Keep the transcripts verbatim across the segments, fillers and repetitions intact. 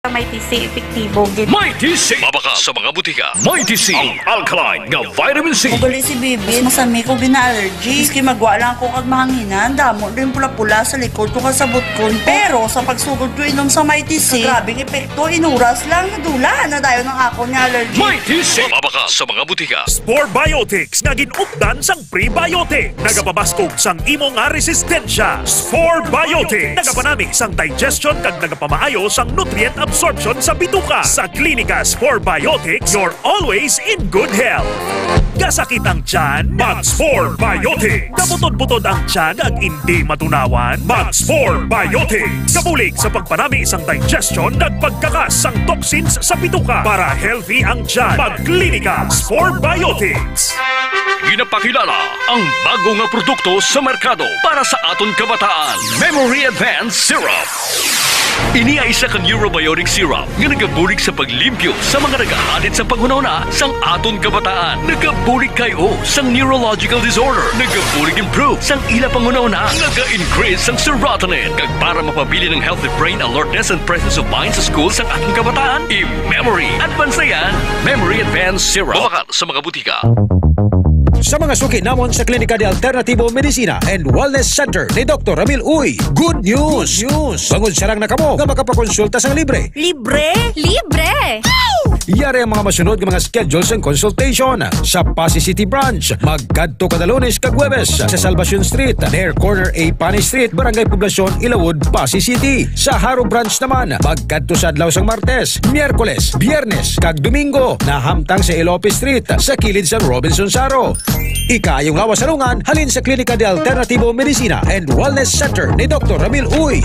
May T C, epektibo gid. May T C. Mabakal sa mga butika. May T C, ang alkaline nga vitamin C. Ugali si Bibi, masami ko gina-allergy. Maski magwa lang ko kag mahanginan, damo din pula-pula sa likod ko kag sa butkon ko. Pero sa pagsugod ko inom sa May T C, grabing epekto, inuras lang, nadula na dayon ang akon nga allergy. May T C. Mabakal sa mga butika. Spore Biotics nga gin-updan sang prebiotic. Nagapabaskog sang imo nga resistensya. Spore Biotics. Nagapanami sang digestion kag nagapamaayo sang nutrient absorption sa bituka. Sa Klinika Spore Biotics, you're always in good health. Kasakit ang tiyan? Mag Spore Biotics. Kabutod-butod ang tiyan ag indi matunawan? Mag Spore Biotics. Kabulig sa pagpanami sang digestion kag pagkakas sang toxins sa bituka para healthy ang tiyan. Mag Klinika Spore Biotics. Ginapakilala ang bago nga produkto sa merkado para sa aton kabataan, Memory Advance Syrup. Ini ay isa ka neurobiotic syrup nga nagabulig sa paglimpyo sa mga nagahalit sa panghunahuna sang aton kabataan. Nagabulig kay o sang neurological disorder. Nagabulig improve sang ila panghunahuna. Naga-increase sang serotonin. Kag para mapabilin ang healthy brain alertness and presence of mind sa school sang aton kabataan, i-Memory Advance na yan. Memory Advance Syrup. Mabakal sa mga butika. Sa mga suki namon sa Klinika de Alternativo Medicina and Wellness Center ni Doktor Ramil Uy, good news! Good news! Bangod sarang na kamo nga makapakonsulta sang libre. Libre? Libre! Yari ang mga masunod nga mga schedule sang consultation. Sa Passi City Branch, magkadto kada Lunes kag Huwebes sa Salvacion Street, near corner A Pani Street, Barangay Poblacion, Ilawod, Passi City. Sa Jaro Branch naman, magkadto sa adlaw sang Martes, Miyerkules, Biyernes, kag Domingo, nahamtang sa Elope Street, sa kilid sang Robinson Jaro. Ikaayong lawas sa lungan halin sa Klinika de Alternativo Medicina and Wellness Center ni Doktor Ramil Uy.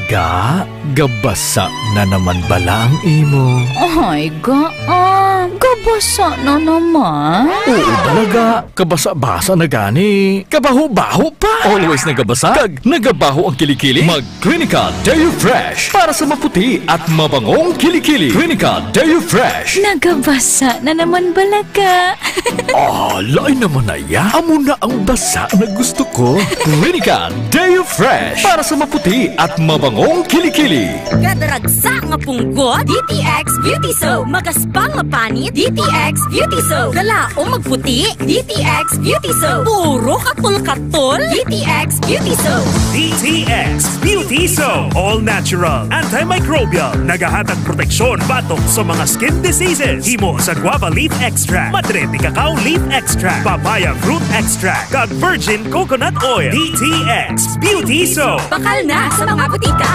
Ga, gabasa na naman bala ang imo? Ay, ga, ah, gabasa na naman. Oo, bala, ga. Kabasa-basa na gani. Kabaho-baho pa. Always nagabasa kag nagabaho ang kilikili. Mag Klinika Deo Fresh para sa maputi at mabangong kilikili. Klinika Deo Fresh. Nagabasa na naman bala ka. Ah, lain naman na ya. Amo na ang basa na gusto ko. Klinika Deo Fresh para sa maputi at mabangong kilikili. Kada ragsa nga punggot, D T X Beauty Soap. Magaspang nga panit, D T X Beauty Soap. Kalaom magputi, D T X Beauty Soap. Puro katol-katol, D T X Beauty Soap. D T X Beauty Soap. All natural, antimicrobial. Nagahatag proteksyon batok sa mga skin diseases. Himo sa guava leaf extract, madre de cacao leaf extract, papaya fruit extract, kag virgin coconut oil. D T X Beauty Soap. Bakal na sa mga butika.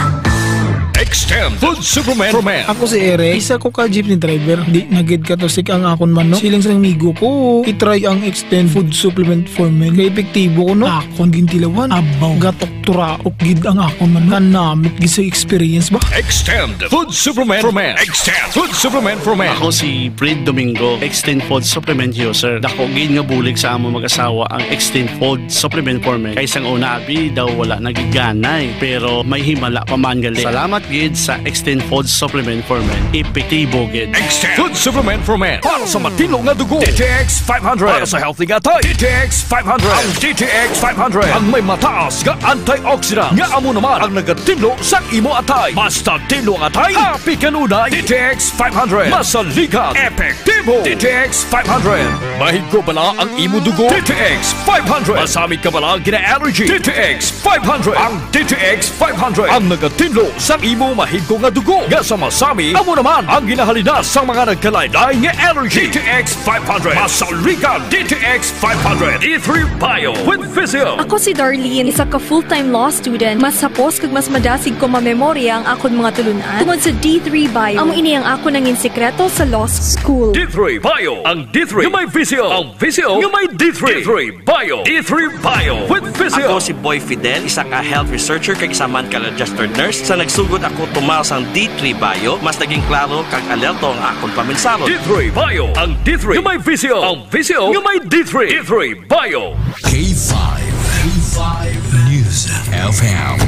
Extend Food Supplement for Men. Ako si Eric, isa ko ka jeepney driver. Di na gid katusik ang akon manok. Siling sa amigo ko, i-try ang Extend Food Supplement for Men. Kay epektibo ko, no? Akon gintilawan. Abaw, gatok turaok gid ang akon manok. Kanamit gid sa experience ba? Extend Food Supplement for Men. Extend Food Supplement for Men. Ako si Fred Domingo, Extend Food Supplement User. Dako gid nga bulig sa among mag-asawa ang Extend Food Supplement for Men. Kay sang una, abi, daw wala na gid ganay. Pero may himala pa man gali. Salamat gid sa Extend Food Supplement for Men. Epektibo gid. Extend Food Supplement for Men. Para sa matinlo nga dugo, D T X five hundred. Para sa healthy nga atay, D T X five hundred. Ang D T X five hundred ang may mataas nga antioxidant nga amo naman ang nagatinlo sa imo atay. Basta tinlo ang atay, happy kanunay. D T X five hundred. Masaligan, epektibo. D T X five hundred. Mahigko bala ang imo dugo? D T X five hundred. Masami ka bala gina-allergy? D T X five hundred. Ang D T X five hundred ang nagatinlo sa imo mahigko nga dugo nga sa masami, amo naman ang ginahalinan sa mga nagkalain-lain nga allergy. D T X five hundred. Masaligan, D T X five hundred. D three Bio with Physio. Ako si Darlene, isa ka full-time law student. Mas hapos kag mas madasig ko mamemorya ang akon mga tulun-an tungod sa D three Bio. Amo ini ang akon nangin sikreto sa law school. D three Bio, ang D three nga may Physio, ang Physio nga may D three. D three Bio. D three Bio with Physio. Ako si Boy Fidel, isa ka health researcher kag isa man ka registered nurse. Sa nagsugod ako tumal sang D three Bio, mas naging klaro kag alerto ang akon paminsaro. D three Bio, ang D three nga may Physio, ang Physio nga may D three. D three Bio. K five. K five News F M.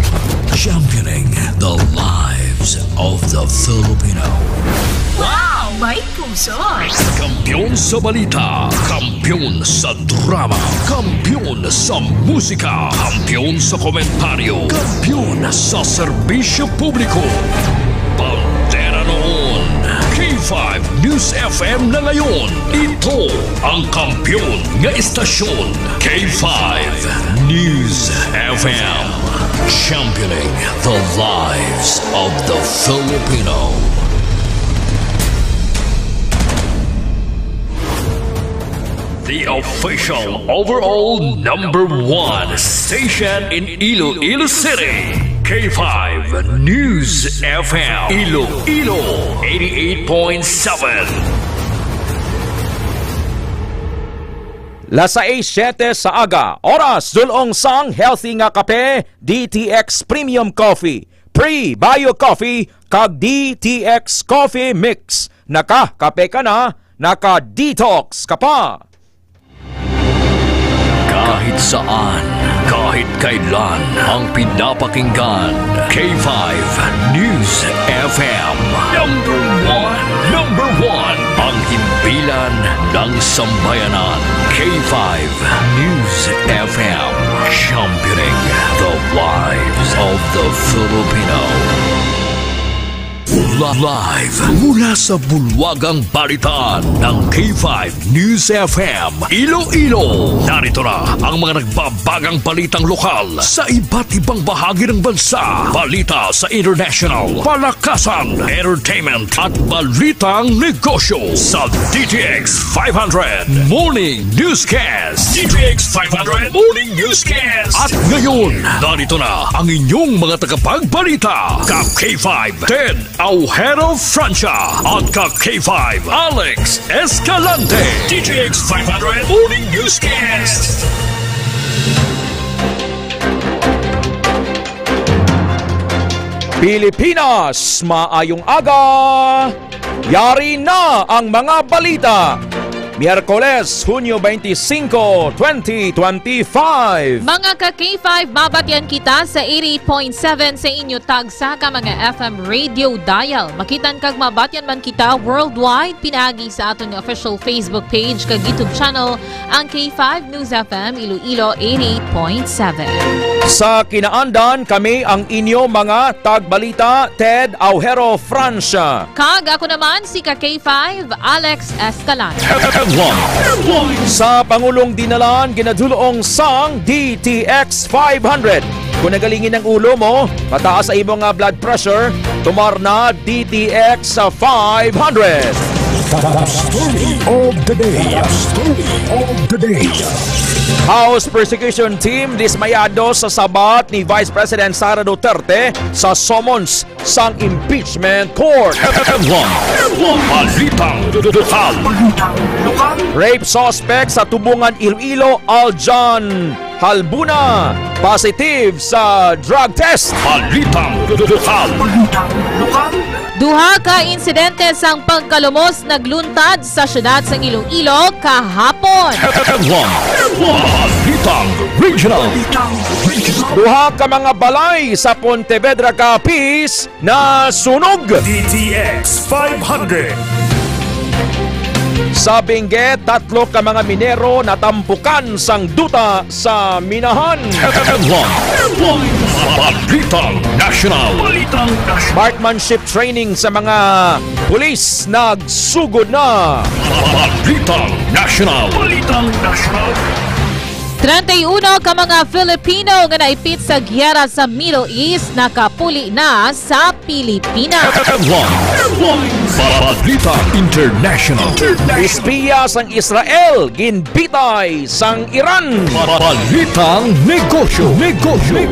Championing the lives of the Filipino. Wow! May puso! Kampiyon sa balita, kampiyon sa drama, kampiyon sa musika, kampiyon sa komentaryo, kampiyon sa serbisyo publiko. Bandera noon, K five News F M na ngayon. Ito ang kampiyon nga istasyon, K five News F M. Championing the lives of the Filipino. The official overall number one station in Iloilo City, K five News F M, Iloilo, eighty-eight point seven. Las sais siete sa aga, oras dulong sang healthy nga kape, D T X Premium Coffee, Pre-Bio Coffee, kag D T X Coffee Mix. Naka-kape ka na, naka-detox ka pa. Kahit saan, kahit kailan, ang pinapakinggan, K five News F M. Number one, number one, ang himpilan ng sambayanan, K five News F M, championing the lives of the Filipino. Live mula sa bulwagang balitaan ng K five News F M Iloilo. Narito na ang mga nagbabagang balitang lokal sa iba't ibang bahagi ng bansa. Balita sa international, palakasan, entertainment, at balitang negosyo sa D T X five hundred Morning Newscast. D T X five hundred Morning Newscast. At ngayon, narito na ang inyong mga tagapagbalita, ka K five Ted Aujero Francia at ka K five Alex Escalante. D T X five hundred Morning Newscast. Pilipinas, maayong aga! Yari na ang mga balita. Miyerkules, Hunyo twenty-five, twenty twenty-five. Mga ka K five, mabatian kita sa eighty-eight point seven sa inyo tagsa ka mga F M radio dial. Makitan kag mabatian man kita worldwide pinaagi sa aton nga official Facebook page kag YouTube channel, ang K five News F M Iloilo eighty-eight point seven. Sa kinaandan, kami ang inyo mga tagbalita, Ted Aujero Francia. Kag ako naman si ka K five, Alex Escalante. Headline. Sa Pangulong Dinalan, ginadulong sang D T X five hundred. Kung nagalingin ang ulo mo, mataas sa imo nga blood pressure, tumar na D T X five hundred. The story of the day. The story of the day. House Prosecution Team dismayado sa sabat ni Vice President Sara Duterte sa summons sang impeachment court. Headline. Balitang lokal. Rape suspect sa Tubungan, Iloilo, Aljan Halbuna, positive sa drug test. Balitang lokal. Duha ka insidente sang pagkalumos nagluntad sa siyudad sang Iloilo kahapon. Headline. Balitang regional. Duha ka mga balay sa Pontevedra, Capiz, nasunog. D T X five hundred. Sa Benguet, tatlo ka mga minero natampukan sang duta sa minahan. Headline. Balitang National. Marksmanship training sa mga pulis nagsugod na. Balitang National. Balitang National. Treinta y uno ka mga Filipino nga naipit sa giyera sa Middle East nakapuli na sa Pilipinas. Headline. Balita International. Espiya sang Israel ginbitay sang Iran. Balitang negosyo. Negosyo.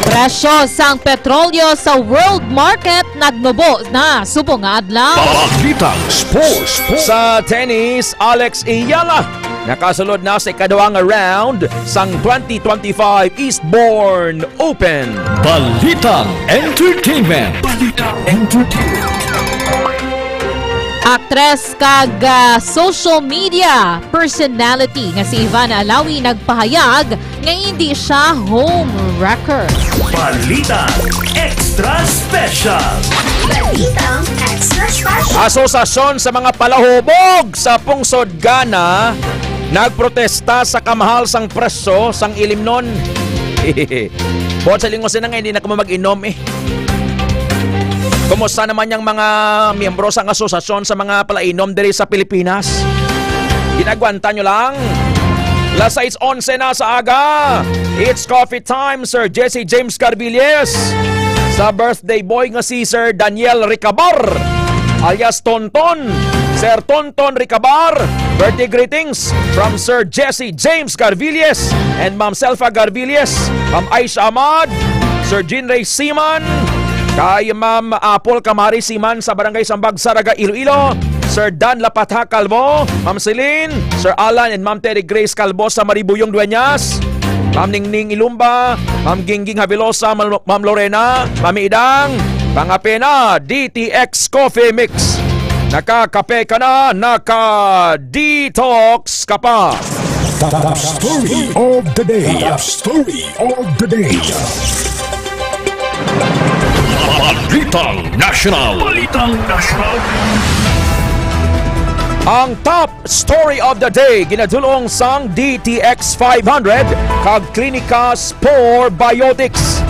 Presyo sang petrolyo sa world market nagnubo na subong nga adlaw. Balitang sports. Sa tennis, Alex Eala nakasulod na sa ikaduha nga round sang twenty twenty-five Eastbourne Open. Balitang entertainment. Balitang entertainment. Aktres kag, ah, social media personality nga si Ivana Alawi nagpahayag nga hindi siya home wrecker. Balita Extra Special. Balitang Extra Special. Asosasyon sa mga palahubog sa pungsod Gana nagprotesta sa kamahal sang presyo sang ilimnon. Buot sa lingusin na nga, hindi na kamo mag-inom eh. Kumusta naman yung mga miyembro sang asosasyon sa mga palainom diri sa Pilipinas? Ginagwanta nyo lang? Las sais onse na sa aga. It's coffee time, Sir Jesse James Carvilles. Sa birthday boy nga si Sir Daniel Ricabar, alias Tonton. Sir Tonton Ricabar, birthday greetings from Sir Jesse James Carvilles and Ma'am Selfa Carvilles, Ma'am Aisha Ahmad, Sir Jean Ray Siman, kay Ma'am Apple Kamari Siman sa Barangay Sambag, Saraga, Iloilo, Sir Dan Lapatha Calvo, Ma'am Celine, Sir Alan and Ma'am Terry Grace Calvo sa Maribuyong, Dueñas, Ma'am Ningning Ilumba, Ma'am Gingging Habilosa, Ma'am Ma'am Lorena, Ma'am Idang, Pangapena, D T X Coffee Mix. Nakakape ka na, naka-detox ka pa. The, the story of the day. The story of the day. Balitang National. Balitang National. Ang top story of the day, ginadulong sang D T X five hundred kag Klinika Spore Biotics.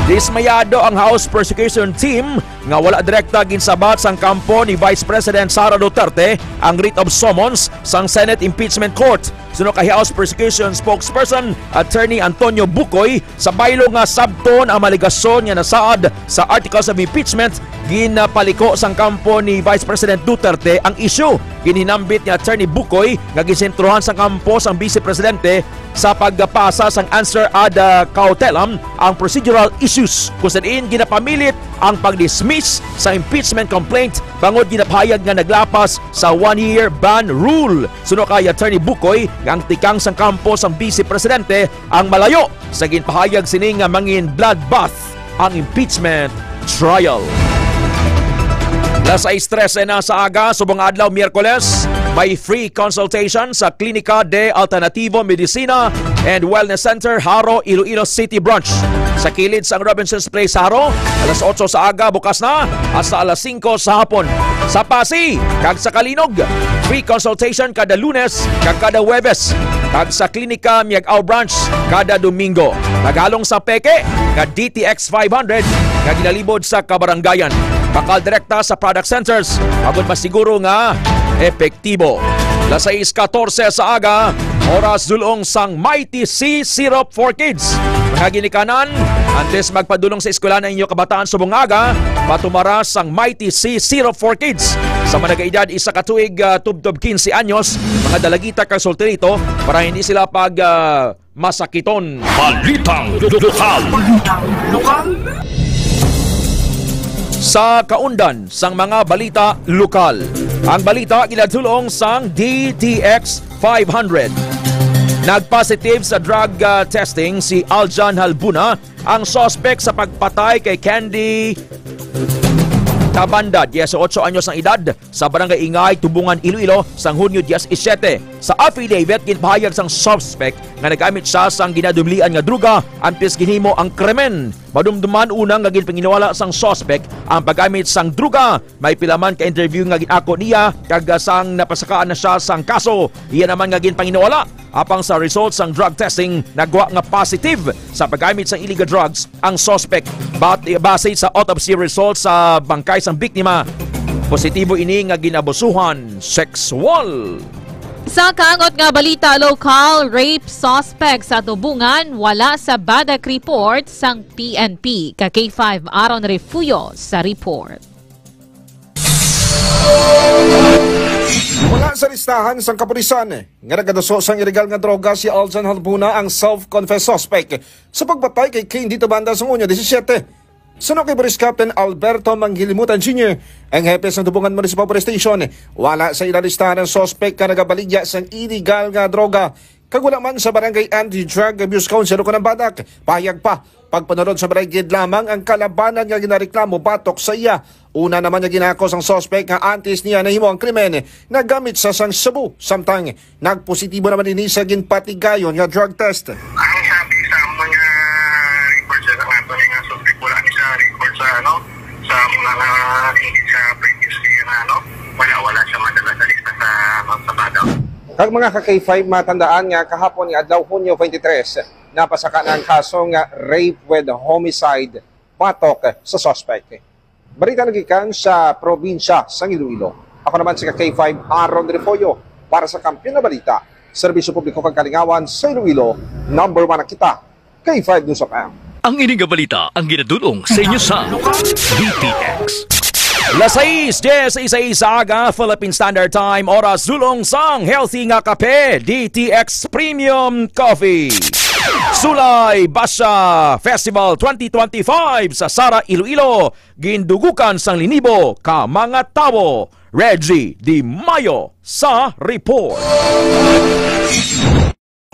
Dismayado ang House Prosecution Team nga wala direkta ginsabat sang kampo ni Vice President Sara Duterte ang writ of summons sang Senate Impeachment Court. Suno kay House Prosecution Spokesperson Attorney Antonio Bucoy, sa baylo nga sabton ang mga alegasyon nga nasaad sa articles of impeachment, ginapaliko sang kampo ni Vice President Duterte ang isyu. Ginhinambit ni Attorney Bucoy nga ginsentrohan sang kampo sang Vice Presidente sa pagpasa sang answer ad kautelam ang procedural issues, kung sa diin ginapamilit ang pag-dismiss sa impeachment complaint bangod ginapahayag nga naglapas sa one-year ban rule. Suno kay Attorney Bucoy, nga ang tikang sang kampo sang Vice Presidente ang malayo sa ginpahayag sini nga mangin bloodbath ang impeachment trial. Las sais trese na sa aga, subong adlaw, Miyerkules, may free consultation sa Klinika de Alternativo Medicina and Wellness Center, Jaro, Iloilo City Branch. Sa kilid sang Robinsons Place, Jaro, alas otso sa aga bukas na hasta alas singko sa hapon. Sa Pasi kag sa Calinog, free consultation kada Lunes kag kada Huwebes, kag sa Klinika Miag-ao Branch kada Domingo. Naghalong sa peke nga D T X five hundred nga ginalibod sa kabarangayan. Pakal direkta sa product centers agud masiguro nga epektibo. Las sais katorse sa aga, oras dulong sang Mighty C Syrup for Kids. Mga ginikanan, antes magpadulong sa eskwela na inyo kabataan subong aga, patumara sang Mighty C Syrup for Kids. Sa mga nagaedad isa ka tuig, ah, tubtob quince anyos, mga dalagita kag solterito, para hindi sila pag, ah, masakiton. Balitang lokal. Sa kaundan sang mga balita lokal, ang balita ginadulong sang D T X five hundred. Nagpositive sa drug, ah, testing si Aljan Halbuna, ang suspek sa pagpatay kay Candy Tabanda, dieciocho anyos ang edad, sa Barangay Ingay, Tubungan, Iloilo, sang Hunyo diyesisiyete. Sa affidavit, ginpahayag sang suspek nga nagamit siya sang ginadumlian nga droga antes ginhimo ang krimen. Madumduman una nga ginpanginiwala sang suspek ang paggamit sang droga. May pila man ka interview nga gin-ako niya, kag sang napasakaan na siya sang kaso, iya naman nga ginpanginiwala. Apang sa result sang drug testing, nagwa nga positive sa paggamit sang illegal drugs ang suspect. Bat-, base sa autopsy result sa bangkay sang biktima, positibo ini nga ginabusuhan sexual. Sa kaangot nga balita lokal, rape suspect sa Tubungan, wala sa badak report sang P N P. Ka K five Aaron Refugio sa report. Wala sa listahan sang kapulisan nga nagaduso sang illegal nga droga si Aljan Halbuna, ang self-confessed suspect sa pagpatay kay Candy Tabanda sang Hunyo diyesisiyete. Suno kay Police Captain Alberto Manghilimutan Junior, ang hepe sang Tubungan Municipal Police Station, wala sa ila listahan ang suspect nga nagabaligya sang illegal nga droga, kag wala man sa Barangay Anti-Drug Abuse Council o kon ang badak. Pahayag pa, pagpanulod sa barangay gid lamang ang kalabanan nga ginareklamo batok sa iya. Una naman nga ginakos ang suspect nga antes niya nahimo ang krimen, nagamit sa sang shabu, samtang nagpositibo naman ini sa ginpatigayon nga drug test. Ang sabi sa amon nga report sa mga tunay nga suspect, wala ni sa report sa, ano, sa mga sa previously nga, ano, wala, wala siya madala sa lista sa, ano, sa badak. Kag mga ka K five, matandaan nga kahapon nga adlaw, Hunyo twenty-three, napasaka na ang kaso nga rape with homicide batok sa suspect. Balita nagikan sa probinsya sang Iloilo. Ako naman si ka K five Aaron Refollo para sa Kampiyon nga Balita, Serbisyo Publiko kag Kalingawan sa Iloilo. Number one na kita, K five News F M. Ang ini nga balita ang ginadulong sa inyo sa D T X. Las sais diez y seis sa aga, Philippine Standard Time, oras dulong sang healthy nga kape, D T X Premium Coffee. Sulay Basya Festival twenty twenty-five sa Sara, Iloilo, gindugukan sang linibo ka mga tawo. Reggie Di Mayo sa report.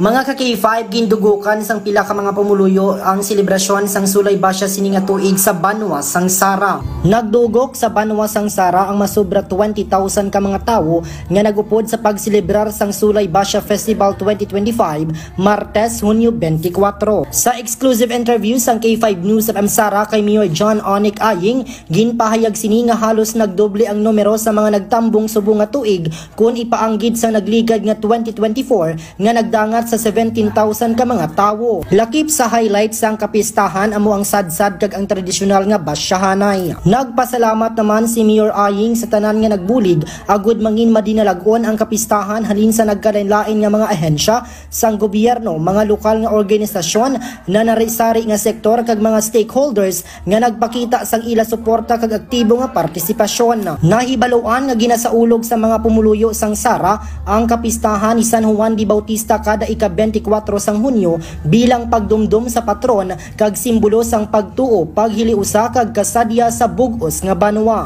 Mga ka K five, gindugukan sang pila ka mga pumuluyo ang selebrasyon sang Sulay Basya sini nga tuig sa banwa sang Sara. Nagdugok sa banwa sang Sara ang masobra twenty thousand ka mga tawo nga nagupod sa pagselebrar sang Sulay Basya Festival twenty twenty-five, Martes, Hunyo twenty-four. Sa exclusive interview sang K five News F M Sara kay Mayor John Onic Aying, ginpahayag sini nga halos nagdoble ang numero sa mga nagtambong subong nga tuig kon ipaanggid sa nagligad nga twenty twenty-four nga nagdangat sa seventeen thousand ka mga tawo. Lakip sa highlight sang kapistahan amo ang sadsad kag ang tradisyonal nga basyahanay. Nagpasalamat naman si Mayor Aying sa tanan nga nagbulig agud mangin madinalag-on ang kapistahan halin sa nagkalainlain nga mga ahensya sang gobyerno, mga lokal nga organisasyon, nanari-sari nga sektor kag mga stakeholders nga nagpakita sang ila suporta kag aktibo nga partisipasyon. Nahibaluan nga ginasaulog sa mga pumuluyo sang Sara ang kapistahan ni San Juan de Bautista kada ika-twenty-four sang Hunyo bilang pagdumdom sa patron kag simbolo sang pagtuo, paghiliusa kag kasadya sa bug-os nga banwa.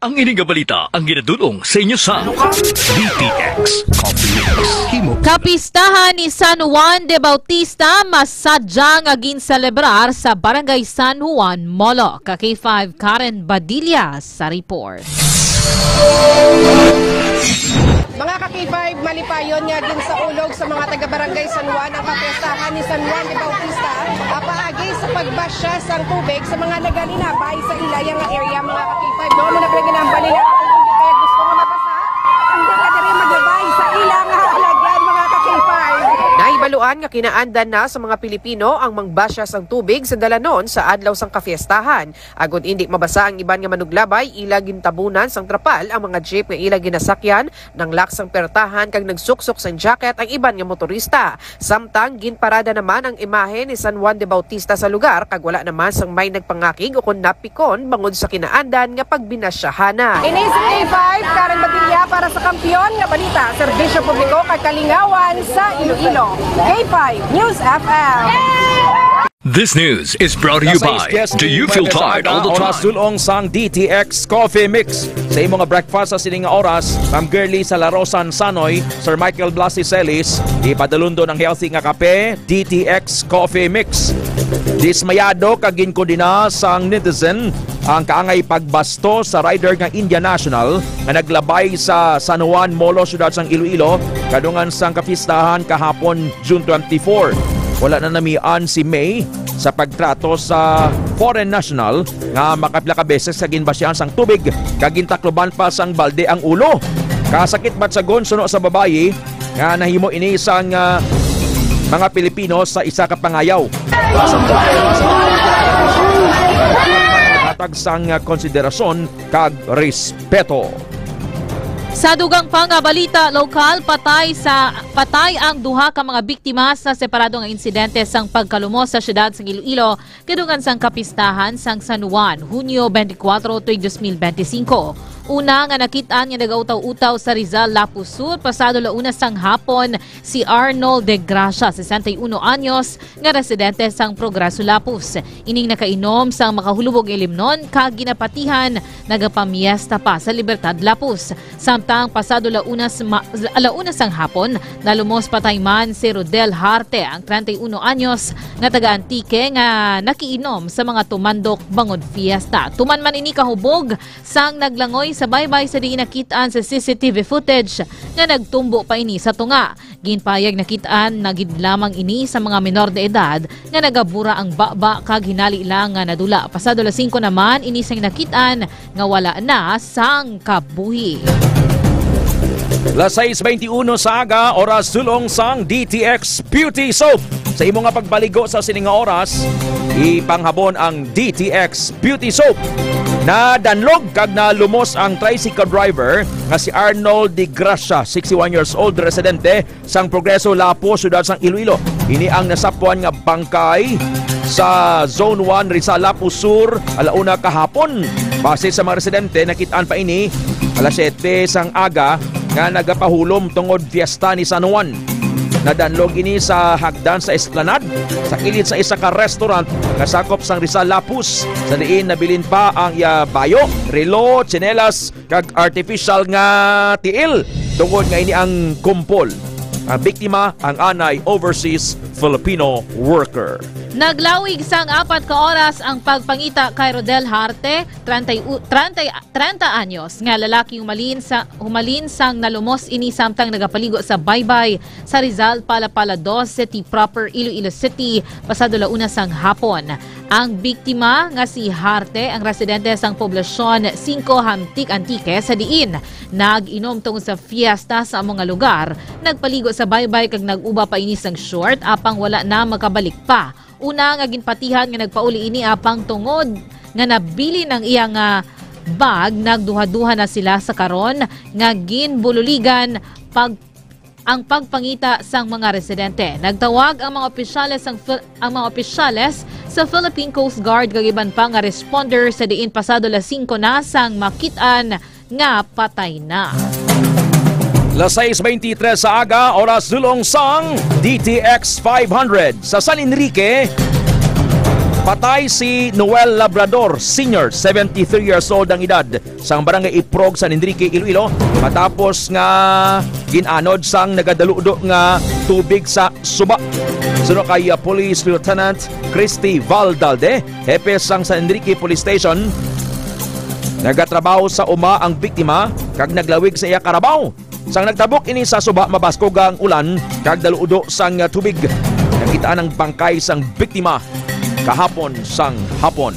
Ang ini nga balita ang ginadulong sa inyo sa D T X Coffee Mix. Himo. Kapistahan ni San Juan de Bautista masadya nga ginselebrar sa Barangay San Juan, Molo. Ka K five Karen Badilla sa report. Mga ka K five, malipayon nga ginsaulog sa mga taga Barangay San Juan ang kapistahan ni San Juan de Bautista, ah, paagi sa pagbasya sang tubig sa mga nagalinabay sa ilaya nga area, mga ka K five. Doon mo na pala ginambali nga kung hindi kaya gusto nga mabasa, hindi ka diri maglabay sa ila nga halagyan, mga ka K five. Nahibaluan nga kinaandan na sa mga Pilipino ang mangbasya sang tubig sa dalanon sa adlaw sang kafiestahan. Agod indi mabasa ang iban nga manuglabay, ila gintabunan sang trapal ang mga jeep nga ila ginasakyan, nanglak sang pertahan kag nagsuksok sang jacket ang iban nga motorista. Samtang ginparada naman ang imahe ni San Juan de Bautista sa lugar kag wala naman sang may nagpangakig ukon napikon bangod sa kinaandan nga pagbinasyahana. Ini si K five, Karen Badilla para sa Kampiyon nga Balita, Serbisyo Publiko kag Kalingawan sa Iloilo. K five News F M. This news is brought to you by, do you feel tired all the time? Oras dulong sang D T X Coffee Mix. Sa imo nga breakfast sa sining nga oras, Ma'am Girly Salarosan Sanoy, Sir Michael Blasi Celis, ipadulundon ang healthy nga kape, D T X Coffee Mix. Dismayado kag ginkondena sang netizen ang kaangay pagbasto sa rider nga Indian national nga naglabay sa San Juan Molo, siyudad sang Iloilo, kadungan sang kapistahan kahapon, June twenty-four. Wala na namian si May sa pagtrato sa foreign national nga makapila ka beses sa ginbasyahan sang tubig kag gintakloban pa sang balde ang ulo. Kasakit batyagon suno sa babayi nga nahimo ini sang, ah, mga Pilipino sa isa ka pangayaw. Hatag sang, ah, konsiderasyon kag respeto. Sa dugang pa nga balita lokal, patay sa, patay ang duha ka mga biktima sa separado nga insidente sang pagkalumos sa siyudad sang Iloilo, kadungan sang kapistahan sang San Juan, Hunyo twenty-four, tuig dos mil benti singko. Una nga nakit-an nga nagautaw-utaw sa Rizal, Lapuz Sur, pasado la una sang hapon, si Arnold De Gracia, sesenta y uno anyos, nga residente sang Progreso, Lapuz. Ining nakainom sang makahulubog nga ilimnon kag ginapatihan, nagapamiesta pa sa Libertad, Lapuz. Samtang pasado la una s-, ma-, la una sang hapon, nalumos patay man si Rodel Harte, ang treinta y uno anyos nga taga Antique nga nakiinom sa mga tumandok bangod fiesta. Tuman man ini kahubog sang naglangoy sa baybay sa diin nakit-an sa C C T V footage nga nagtumbo pa ini sa tunga. Ginpayag nakit-an na gid lamang ini sa mga menor de edad nga nagabura ang baba kag hinali lang nga nadula. Pasado alas singko naman ini sang nakit-an nga wala na sang kabuhi. Las sais beintiuno sa aga, oras dulong sang D T X Beauty Soap. Sa imo nga pagbaligo sa sini nga oras, ipanghabon ang D T X Beauty Soap. Nadanlog kag nalumos ang tricycle driver nga si Arnold de Gracia, sixty-one years old, residente sang Progreso, Lapu, siyudad sang Iloilo. Ini ang nasapwan nga bangkay sa Zone one, Rizal, Lapu Sur, alauna kahapon. Base sa mga residente, nakit-an pa ini alas siyete sang aga nga nagapahulom tungod fiesta ni San Juan. Nadanlog ini sa hagdan sa Esplanade, sa kilid sa isa ka restaurant nga sakop sang Rizal, Lapus, sa diin nabilin pa ang iya bayo, relo, tsinelas, kag artificial nga tiil, tungod nga ini ang kumpol. Ang biktima, ang anay overseas Filipino worker. Naglawig sang apat ka oras ang pagpangita kay Rodel Harte, treinta, treinta, treinta anyos, nga lalaki humalin sa, humalin sang nalumos ini samtang nagapaligo sa baybay sa Rizal, Palapala dos City Proper, Iloilo City, pasado la una sang hapon. Ang biktima nga si Harte, ang residente sang Poblasyon singko, Hamtic, Antique, sa diin nag-inom tungod sa fiesta sa amo nga lugar, nagpaligo sa baybay kag nag-uba pa ini sang short, apang wala na makabalik pa. Una nga ginpatihan nga nagpauli ini, apang tungod nga nabilin ang iya nga bag, nagduha-duha na sila sa karon nga ginbululigan pag ang pagpangita sang mga residente. Nagtawag ang mga opisyales sang Phil-, ang mga opisyales sa Philippine Coast Guard kag iban pa nga responder, sa diin pasado las singko na sang makit-an nga patay na. Las sais beintitres sa aga, oras dulong sang D T X five hundred. Sa San Enrique, patay si Noel Labrador Senior, seventy-three years old ang edad, sang Barangay Iprog, San Enrique, Iloilo, matapos nga gin-anod sang nagadulo-do nga tubig sa suba. Suno kay, uh, Police Lieutenant Christy Valdalde, hepe sang San Enrique Police Station, nagatrabaho sa uma ang biktima kag naglawig sa iya karabaw. Sang nagtabok ini sa suba, mabaskog ang ulan kag daludo sang tubig. Nakit-an ang bangkay sang biktima kahapon sang hapon.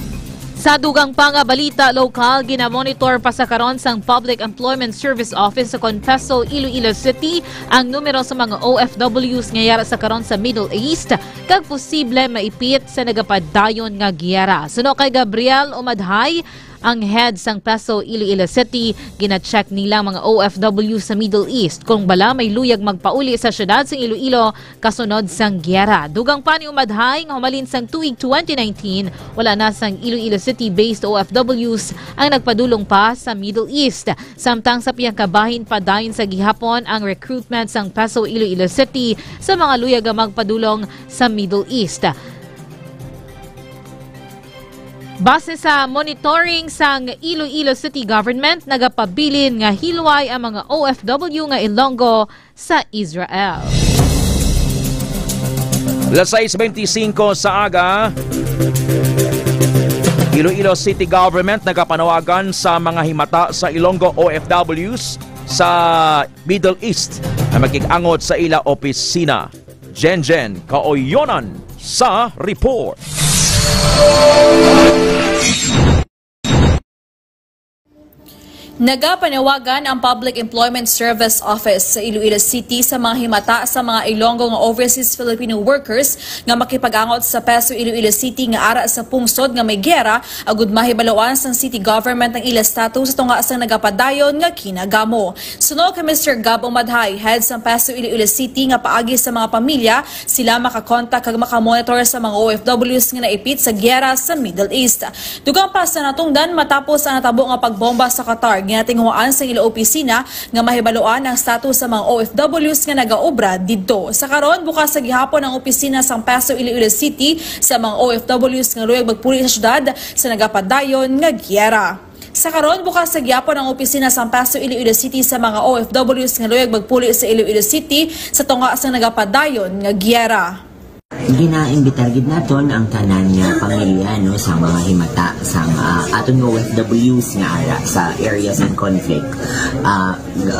Sa dugang pa nga balita lokal, ginamonitor pa sa karon sang Public Employment Service Office sa Confeso, Iloilo City, ang numero sa mga O F Ws nga yara sa karon sa Middle East kag posible maipit sa nagapadayon nga giyera. Suno kay Gabriel Umadhay, ang head sang PESO Iloilo City, gina-check nila ang mga O F W sa Middle East kung bala may luyag magpauli sa siyudad sang Iloilo kasunod sang giyera. Dugang pa ni Umadhay nga humalin sang tuig twenty nineteen, wala na sang Iloilo City-based O F Ws ang nagpadulong pa sa Middle East. Samtang sa pihak ka bahin, padayon sa gihapon ang recruitment sang PESO Iloilo City sa mga luyag nga magpadulong sa Middle East. Base sa monitoring sang Iloilo City Government, nagapabilin nga hilway ang mga O F W nga Ilonggo sa Israel. Las sais beintisinko sa aga, Iloilo City Government nagapanawagan sa mga himata sa Ilonggo O F Ws sa Middle East na makig-angot sa ila opisina. Jenjen Kaoyonan sa report. Nagapanawagan ang Public Employment Service Office sa Iloilo City sa mga himata sa mga Ilonggo nga overseas Filipino workers nga makipag-angot sa PESO Iloilo City nga ara sa pungsod nga may giyera, agud mahibaluan sang city government ang ila status sa tunga sang nagapadayon nga kinagamo. Suno kay Mister Gab Umadhay, head sang PESO Iloilo City, nga paagi sa mga pamilya, sila makakontak kag makamonitor sa mga O F Ws nga naipit sa giyera sa Middle East. Dugang pa sa natungdan, matapos ang natabo nga pagbomba sa Qatar, ginatinguhaan sa ila opisina nga mahibaluan ang status sa mga O F Ws nga nagaobra didto. Sa karon, bukas sa gihapon ang opisina sang PESO Iloilo City sa mga O F Ws nga luyag magpuli sa syudad sa nagapadayon nga giyera. Sa karon, bukas sa gihapon ang opisina sang PESO Iloilo City sa mga O F Ws nga luyag magpuli sa Iloilo City sa tunga sang nagapadayon nga giyera. Ginaimbitar gid naton ang tanan nga pamilya, no, sa mga himata sa, ah, aton nga O F Ws nga ara sa areas in conflict. Ah,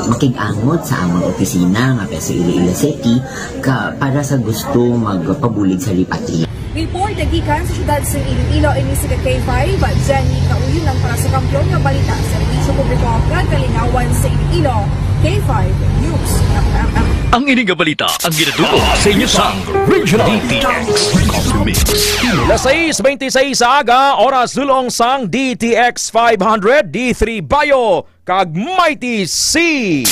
makig-angot sa among opisina nga sa Iloilo City ka para sa gusto magpabulig sa repatriation. Report gikan sa siyudad sa Iloilo, ini si K five, Jenny Kauyon, ang para sa Kampiyon nga Balita, Serbisyo Publiko, kag Kalingawan sa Iloilo, K five News. Ang ini nga balita ang ginadul-ong sa inyo sang Regional D T X Coffee Mix. Las sais beintiseis sa aga, oras dul-ong sang D T X five hundred, D three Bayo, kag Mighty C.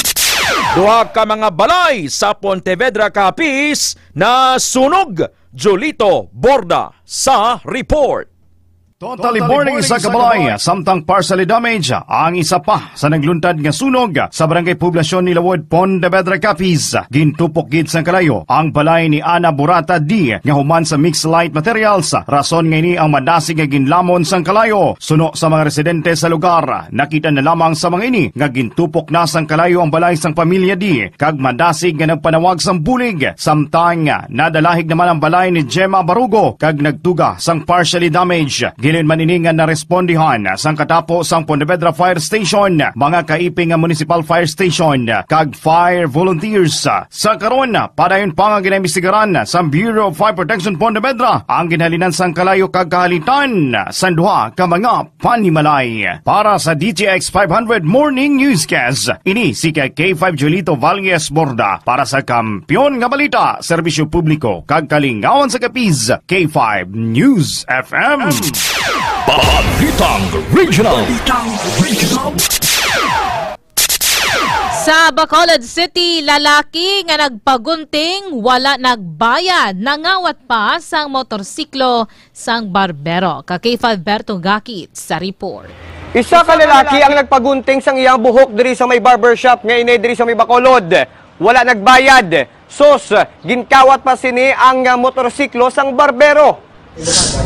Duha ka mga balay sa Pontevedra, Capiz, nasunog. Jolito Borda sa report. Totally burning isa ka balay, samtang partially damage ang isa pa sa nagluntad nga sunog sa Barangay Poblacion, Nilawod, Pontevedra, Capiz. Gintupok gid sang kalayo ang balay ni Ana Burata D nga human sa Mixed Light Materials, rason nga ini ang madasig nga ginlamon sang kalayo. Suno sa mga residente sa lugar, nakita na lamang sa mga ini nga gintupok na sang kalayo ang balay sang pamilya D kag madasig nga nagpanawag sang bulig, samtang nadalahig naman ang balay ni Gemma Barugo kag nagtuga sang partially damage. Gilingon man ini nga narespondihan sang katapo sang Pontevedra Fire Station, mga kaiping nga Municipal Fire Station, kag fire volunteers. Sa karon, padayon pa nga ginaimbestigaran sa Bureau of Fire Protection Pontevedra ang ginhalinan sang kalayo kag kahalitan sang duha ka mga panimalay. Para sa D T X five hundred Morning Newscast, ini si ka K five Jolito Valles Borda para sa Kampiyon nga Balita, Serbisyo Publiko, kag Kalingawan sa Capiz, K five News F M. Balitang Regional. Sa Bacolod City, lalaki nga nagpagunting, wala nagbayad, nangawat pa sang motorsiklo sang barbero. Ka K five Berto Gakit sa report. Isa ka lalaki ang nagpagunting sang iyang buhok diri sa may barbershop nga ini diri sa may Bacolod. Wala nagbayad. Sus, ginkawat pa sini ang, ah, motorsiklo sang barbero.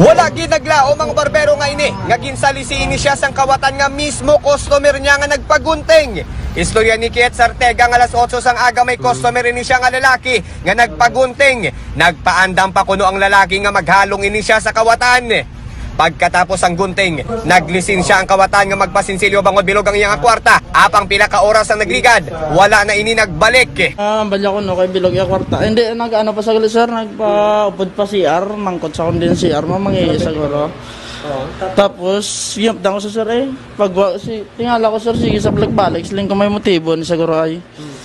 Wala gid naglaom ang barbero nga ini nga ginsalisi ini siya sang kawatan nga mismo customer niya nga nagpagunting. Istorya ni Kiet Sartega nga alas otso sang aga may customer ini siya nga lalaki nga nagpagunting. Nagpaandam pa kuno ang lalaki nga maghalong ini siya sa kawatan. Pagkatapos ang gunting, naglisin siya ang kawatan nga magpasinsilyo bangod bilog ang iyang kwarta. Apang pila ka oras ang nagligad, wala na ini nagbalik. Ah, ang balya ko, no, kay bilog iya kwarta. Hindi, nag-ano pa sa gali, sir, nagpaupod pa C R, mangkot sa kondin C R, mamangi siguro. Oo. Tapos, yun, tango sa sir, eh. Pag wa-, si, tingala ko, sir, sige sa balik-balik, siling ko may motibo ni siguro ay. Hmm.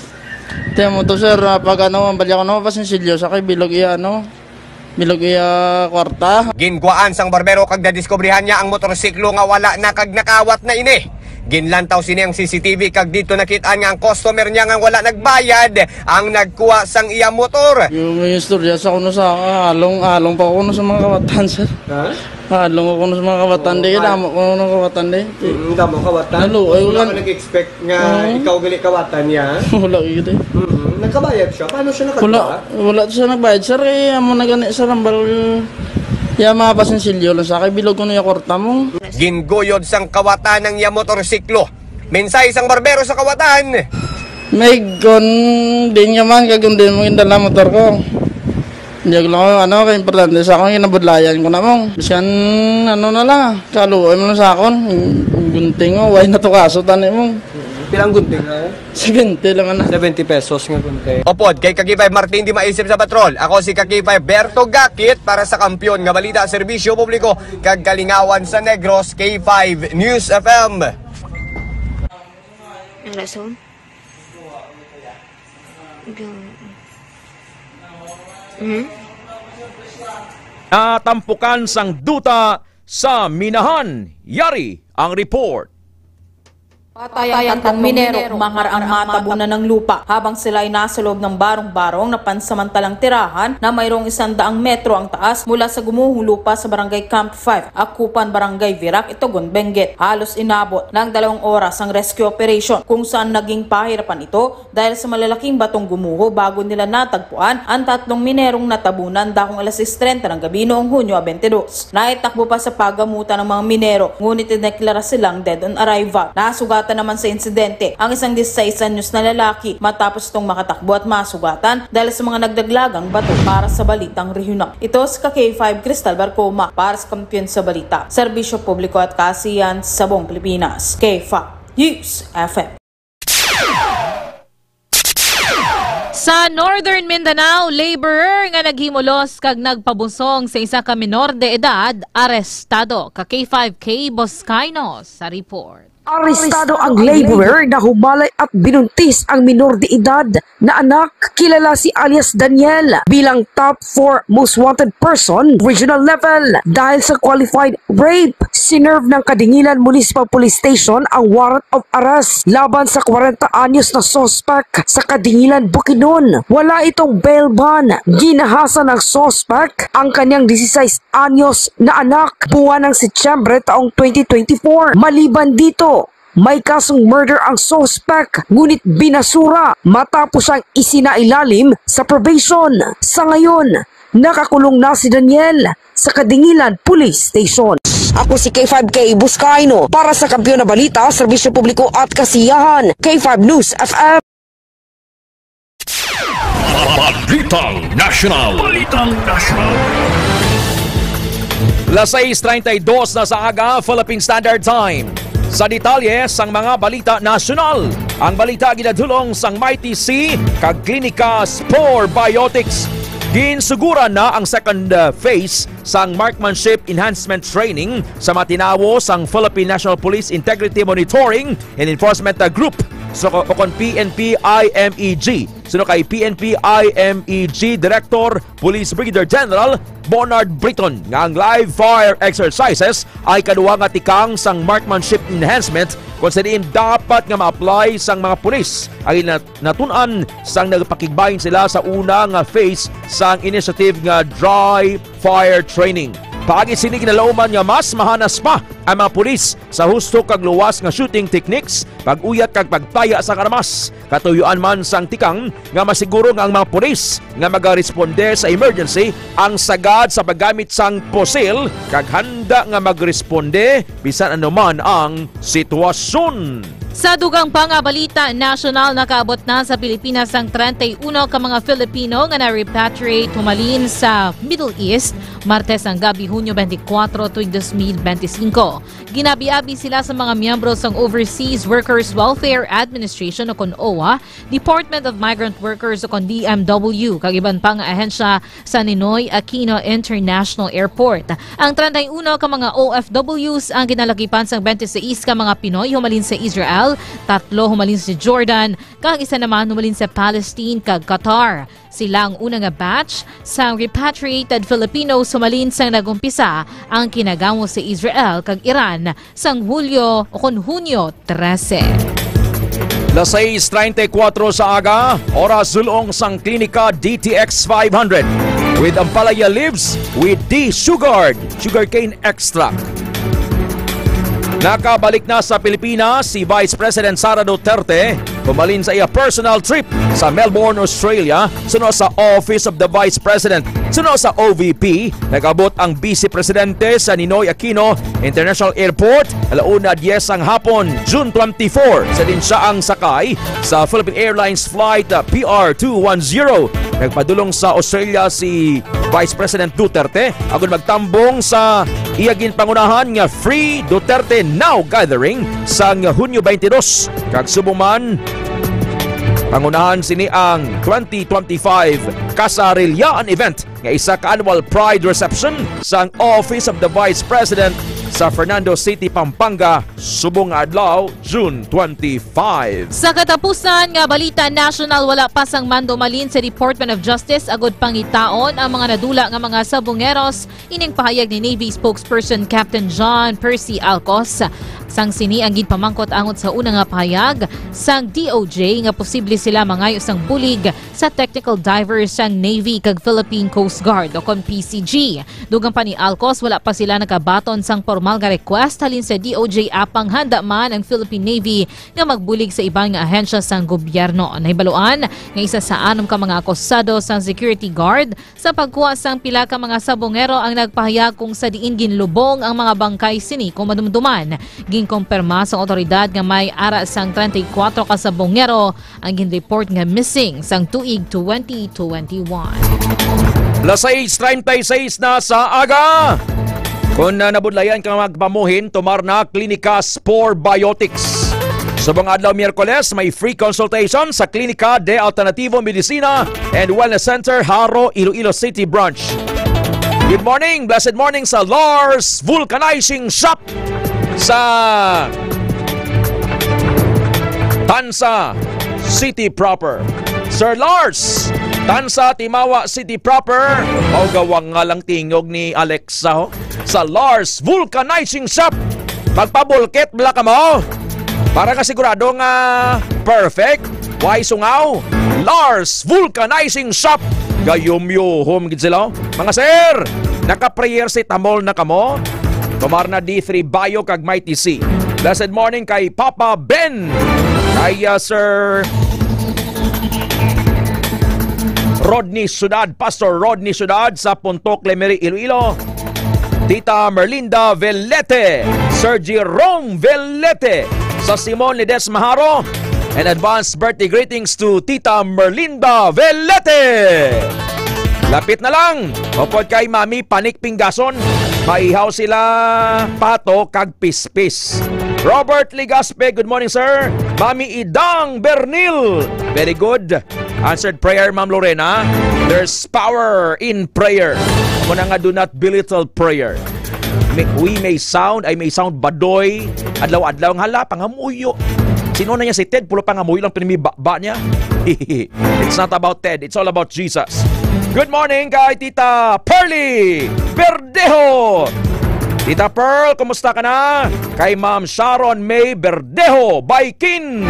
Tiyan mo to, sir, ah, pag ano, ang balya ko, no, pasinsilyo sa kay bilog iya, ano, bilog iya kwarta. Gingwaan sang barbero kag nadiskubrihan niya ang motorsiklo nga wala na kag nakawat na ini. Ginlantaw sini ang C C T V kag dito nakit-an nga ang customer niya nga wala nagbayad ang nagkuha sang iya motor. Yung, yung istorya sa kuno sa halong, halong pa kuno sa mga kawatan, sir. Ha? Halong ko kuno sa mga kawatan, di, damo ko kuno kawatan, di. Mm, damo kawatan. Lalo, ay, wala wala. Ka nag-expect nga ikaw gali kawatan niya? Wala, yun, eh. Mm, nagkabayad siya? Paano siya nakakuha? Wala, wala siya nagbayad, sir. Kaya amo na gani, sir, ang bal-, ya, mga pasinsilyo lang sa kay bilog ko na yung kwarta mo. Ginguyod sang kawatan ang iya motorsiklo. Mensahe sang barbero sa kawatan. May kon din nga man, kag kon din mo gindala motor ko. Hindi ko lang, ano, kay importante sa akon, ginabudlayan ko na mo. Biskan, ano na lang, kaluoy mo na sa akon. Gunting mo, way na to kaso, tani mo. Pilang gunting, ha? Seventy lang, ana. Seventy pesos nga gunting. Upod kay ka K five Martin Di Maisip sa Patrol. Ako si ka K five Berto Gakit para sa Kampiyon nga Balita, Serbisyo Publiko, kag Kalingawan sa Negros, K five News F M. Ang rason? Hmm? Natampukan sang duta sa minahan. Yari ang report. Patay ang tatlong minero, mahar ang matabunan ng lupa. Habang sila ay nasa loob ng barong-barong na pansamantalang tirahan na mayroong isang daang metro ang taas mula sa gumuhong lupa sa Barangay Camp five, Akupan, Barangay Virac, Itogon, Benguet. Halos inabot ng dalawang oras ang rescue operation, kung saan naging pahirapan ito dahil sa malalaking batong gumuho bago nila natagpuan ang tatlong minerong natabunan dakong alas sais treinta ng gabi noong Hunyo twenty-two. Naitakbo pa sa pagamutan ng mga minero, ngunit dineklara silang dead on arrival. Nasugat Nasugatan naman sa insidente ang isang disisais anyos na lalaki matapos itong makatakbo at masugatan dahil sa mga nagdaglagang bato. Para sa balitang rehiyonal, ito si ka K five Crystal Barcoma para sa Kampiyon sa Balita, Serbisyo Publiko at Kaasihan sa buong Pilipinas, K five News F M. Sa Northern Mindanao, laborer nga naghimulos kag nagpabusong sa isa ka menor de edad arestado. Ka K five Kay Boscaino sa report. Arestado ang laborer na humalay at binuntis ang minor de edad na anak, kilala si alias Daniel, bilang top four most wanted person regional level dahil sa qualified rape. Sinerve ng Kadingilan Municipal Police Station ang warrant of arrest laban sa kwarenta anyos na suspek sa Kadingilan, Bukidnon. Wala itong bail bond. Ginahasa ng suspek ang kanyang disisais anyos na anak buwan ng Setyembre taong twenty twenty-four. Maliban dito, may kasong murder ang suspek, ngunit binasura matapos siyang isinailalim sa probation. Sa ngayon, nakakulong na si Daniel sa Kadingilan Police Station. Ako si K five Kay Boscaino para sa Kampiyon na Balita, Serbisyo Publiko at Kasiyahan, K five News F M. Balitang National. Balitang National. Las sais treinta y dos na sa aga, Philippine Standard Time. Sa detalye sang mga balita nasyonal, ang balita ginadulong sang Mighty C kag Klinika Spore Biotics. Ginsuguran na ang second, uh, phase sang Marksmanship Enhancement Training sa mga tinawo sang Philippine National Police Integrity Monitoring and Enforcement, uh, Group, so, o kon P N P I M E G. Suno kay P N P I M E G Director Police Brigadier General Bernard Briton nga ang live fire exercises ay kaduha nga tikang sang marksmanship enhancement, kung sa diin dapat nga ma-apply sang mga pulis ang ina-, natun-an sang nagpakigbahin sila sa una nga phase sang initiative nga dry fire training. Paagi sini, ginalauman nga mas mahanas pa ang mga pulis sa husto kag luwas nga shooting techniques, pag-uyat kag pagtaya sang armas. Katuyuan man sang tikang nga masiguro nga ang mga pulis nga magaresponde sa emergency ang sagad sa paggamit sang pusil kag handa nga magresponde bisan ano man ang sitwasyon. Sa dugang pa nga balita nasyonal, nakaabot na sa Pilipinas ang treinta y uno ka mga Filipino nga na-repatriate humalin sa Middle East, Martes ang gabi, Hunyo twenty-four, tuig dos mil benti singko. Ginabi-abi sila sa mga miyembro sang Overseas Workers Welfare Administration o kon O W A, Department of Migrant Workers o kon D M W, kag iban pa nga ahensya sa Ninoy Aquino International Airport. Ang treinta y uno ka mga O F Ws ang ginalakipan sang twenty-six ka mga Pinoy humalin sa Israel, tatlo humalin sa Jordan, kag isa naman humalin sa Palestine kag Qatar. Sila ang una nga batch sang repatriated Filipinos humalin sang nag-umpisa ang kinagamo sa Israel kag Iran sang Hulyo o kon Hunyo trese. Las sais treinta y cuatro sa aga, oras dulong sang Klinika D T X five hundred with Ampalaya Leaves with D Sugard, Sugarcane Extract. Nakabalik na sa Pilipinas si Vice President Sara Duterte, pumalin sa iya personal trip sa Melbourne, Australia, suno sa Office of the Vice President. Suno sa O V P, nag-abot ang Vice Presidente sa Ninoy Aquino International Airport, alauna dies sang hapon, June twenty-four. Sa din siya ang sakay sa Philippine Airlines Flight, uh, P R two one zero. Nagpadulong sa Australia si Vice President Duterte agud magtambong sa iya ginpangunahan nga Free Duterte Now Gathering sang Hunyo twenty-dos. Kag subong man, pangunahan sini ang twenty twenty-five Kasarilyaan Event nga isa ka annual Pride Reception sang Office of the Vice President sa Fernando City, Pampanga, subong nga adlaw, June twenty-five. Sa katapusan nga balita nasyonal, wala pa sang mando malin sa Department of Justice agud pangitaon ang mga nadula nga mga sabongeros. Ining pahayag ni Navy spokesperson Captain John Percy Alcos. Sang sini ang ginpamangkot angot sa una nga pahayag sang D O J nga posible sila mangayo sang bulig sa technical divers sang Navy kag Philippine Coast Guard o kon P C G. Dugang pa ni Alcos, wala pa sila nakabaton sang pormal nga request halin sa D O J apang handa man ang Philippine Navy nga magbulig sa iban nga ahensya sang gobyerno. Nahibaluan nga isa sa anom ka mga akusado sang security guard sa pagkuha sang pila ka mga sabongero ang nagpahayag kung sa diin ginlubong ang mga bangkay sini. Kung madumduman, ginkumpirma sang awtoridad nga may ara sang treinta y cuatro ka sabongero ang ginreport nga missing sang tuig twenty twenty-one. Las sais treinta y seis na sa aga. Kung, ah, nabudlayan ka magpamuhin, tumar na Klinika Spore Biotics. Subong adlaw Miyerkules, may free consultation sa Klinika de Alternativo Medicina and Wellness Center, Jaro, Iloilo City Branch. Good morning, blessed morning sa Lars Vulcanizing Shop sa Tansa City Proper. Sir Lars, Tansa, Timawa City Proper. Mao gawang nga lang tingog ni Alexa, ho. Sa Lars Vulcanizing Shop. Magpabulkit bala ka mo. Para nga sigurado nga perfect. Way sungaw. Lars Vulcanizing Shop. Gayumyuhom gid sila. Mga sir, naka-prayer si Tamol na kamo? Tumar na D three Bio kag Mighty C. Blessed morning kay Papa Ben. Kay, ah, Sir Rodney Sudad, Pastor Rodney Sudad sa Puntok, Lemery, Iloilo. Tita Merlinda Velete, Sir Jerome Velete, sa Simon Ledesma, Jaro. And advance birthday greetings to Tita Merlinda Velete. Lapit na lang. Upod kay Mami Panik Pingason, maihaw sila pato kag pispis. Robert Legaspi, good morning, sir. Mami Idang Bernil, very good. Answered prayer, Ma'am Lorena. There's power in prayer. Muna nga, do not belittle prayer. May, we may sound, I may sound badoy, adlaw-adlaw nga, "Hala, pangamuyo." Sino na niya si Ted? Puro pangamuyo lang pinamibaba niya. It's not about Ted. It's all about Jesus. Good morning kay Tita Pearly Verdejo. Tita Pearl, kumusta ka na? Kay Ma'am Sharon May Verdejo Baikin.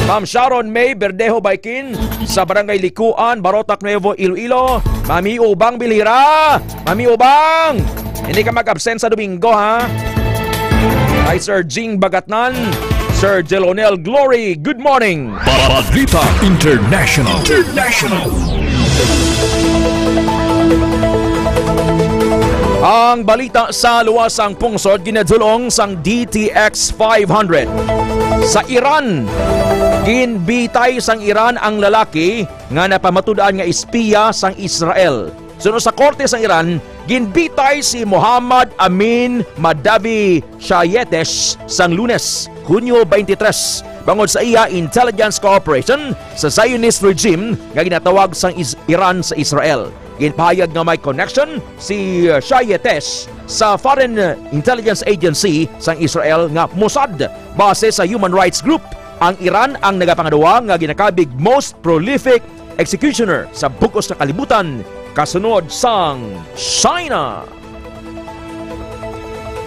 Ma'am Sharon May Verdejo Baikin sa Barangay Likuan, Barotac Nuevo, Iloilo. Mami Ubang Bilhira. Mami Ubang, hindi ka mag-absent sa Domingo, ha? Kay Sir Jing Bagatnan, Sir Jelonel Glory, good morning. Balita International. International. Ang balita sa luwas sang pungsod ginadulong sang D T X five hundred. Sa Iran, ginbitay sang Iran ang lalaki nga napamatud-an nga espiya sang Israel. Suno sa korte sang Iran, ginbitay si Mohammad Amin Madavi Shayetesh sang Lunes, Hunyo twenty-three, bangod sa iya intelligence cooperation sa Zionist regime nga ginatawag sang Is-, Iran sa Israel. Ginpahayag nga may connection si, uh, Shayetesh sa Foreign Intelligence Agency sang Israel nga Mossad. Base sa human rights group, ang Iran ang nagapangaduwa nga ginakabig most prolific executioner sa bug-os nga kalibutan, kasunod sang China.